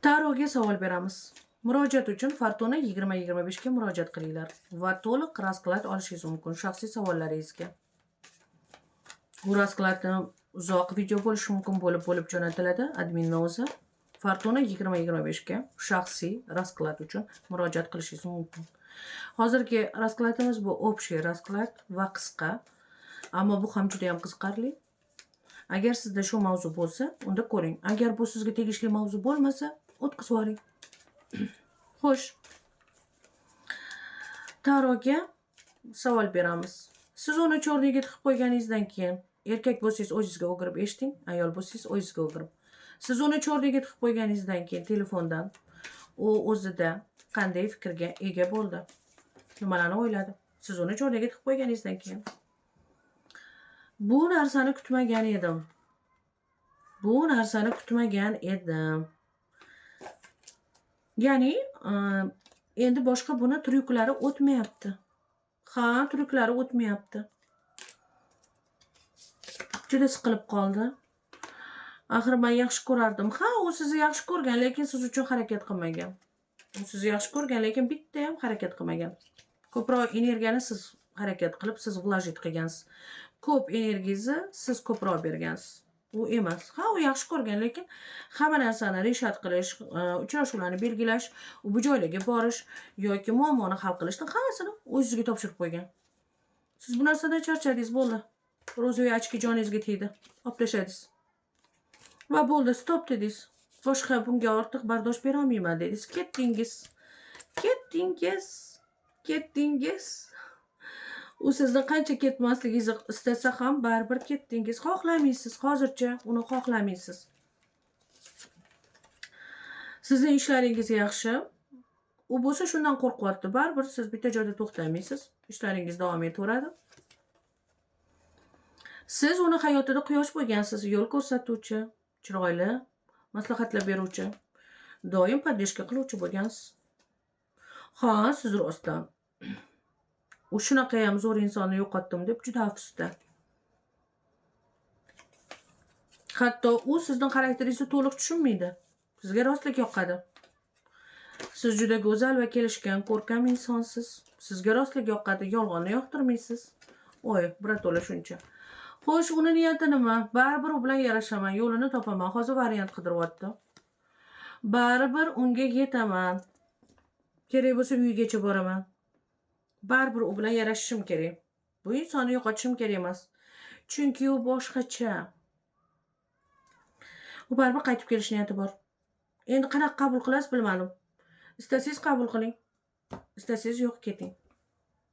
Taroga savol beramiz. Murojaat uchun Fortuna 2025 ga murojaat qilinglar va to'liq rasklad olishingiz mumkin shaxsiy savollaringizga. Bu raskladni uzoq video bo'lishi mumkin, bo'lib-bo'lib jo'natiladi adminni o'zi. Fortuna 2025 ga shaxsiy rasklad uchun murojaat qilishingiz mumkin. Hozirgi raskladimiz bu общий rasklad va qisqa, ammo bu ham juda ham qiziqarli. Agar sizda shu mavzu bo'lsa, unda ko'ring. Agar bu sizga tegishli mavzu bo'lmasa, o'tkazib yuboring. Xo'sh. Taroga savol beramiz. Siz uni чёрный ga tiqib qo'yganingizdan keyin, erkak bo'lsangiz o'zingizga o'girib eshiting, ayol bo'lsangiz o'zingizga o'girib. Siz uni чёрный ga tiqib qo'yganingizdan keyin telefondan u o'zida qanday fikrga ega bo'ldi? Nimalarni o'yladi? Siz uni чёрный ga tiqib qo'yganingizdan keyin. Bu narsani kutmagan edim. Bu narsani kutmagan edim. Ya'ni, endi boshqa buni tryuklari o'tmayapti. Ha, tryuklari o'tmayapti. Juda siqilib qoldi. Axir men yaxshi ko'rardim. Ha, u sizni yaxshi ko'rgan, lekin siz uchun harakat qilmagan. U sizni yaxshi ko'rgan, lekin bitta ham harakat qilmagan. Ko'proq energiyani siz harakat qilib, siz вложить qilgansiz. Ko'p energiyangizni siz ko'proq bergansiz. U emas. Ha, u yaxshi ko'rgan, lekin hamma narsani решать qilish, uchrashuvlarni belgilash, u bu joylarga borish yoki muammoni hal qilishni hammasini o'zingizga topshirib qo'ygan. Siz bu narsadan charchadingiz, bo'ldi. Розовый очки joningizga tegdi. Olib tashladingiz. Va bo'ldi, stop dedingiz. Boshqa bunga ortiq bardosh bera olmayman dedingiz. Ketdingiz. Ketdingiz. Ketdingiz. U sizni qancha ketmasligingizni istasa ham baribir ketdingiz. Xohlamaysiz, hozircha uni xohlamaysiz. Sizni ishlaringiz yaxshi. U bo'lsa shundan qo'rqyapti. Baribir siz bitta joyda to'xtamaysiz. Ishlaringiz davom etaveradi. Siz uni hayotida quyosh bo'lgansiz, yo'l ko'rsatuvchi, chiroyli maslahatlar beruvchi, doim поддержка qiluvchi bo'lgansiz. Ha, siz rostdan u shunaqayam zo'r insonni yo'qotdim deb juda afsusda. Hatto u sizni xarakteringizni to'liq tushunmaydi. Sizga rostlik yoqadi. Siz juda go'zal va kelishgan, ko'rkam insonsiz. Sizga rostlik yoqadi, yolg'onni yoqtirmaysiz. Oy, birato'la shuncha. Xo'sh, uni niyati nima? Baribir u bilan yarashaman, yo'lini topaman. Hozir variant qidiryapti. Baribir unga yetaman. Kerak bo'lsa uyigacha boraman. Baribir u bilan yarashishim kerak. Bu insonni yo'qotishim kerak emas. Chunki u boshqacha. U baribir qaytib kelish niyati bor. Endi qanaqa qabul qilasiz bilmadim. Istasangiz qabul qiling. Istasangiz yo'q, keting.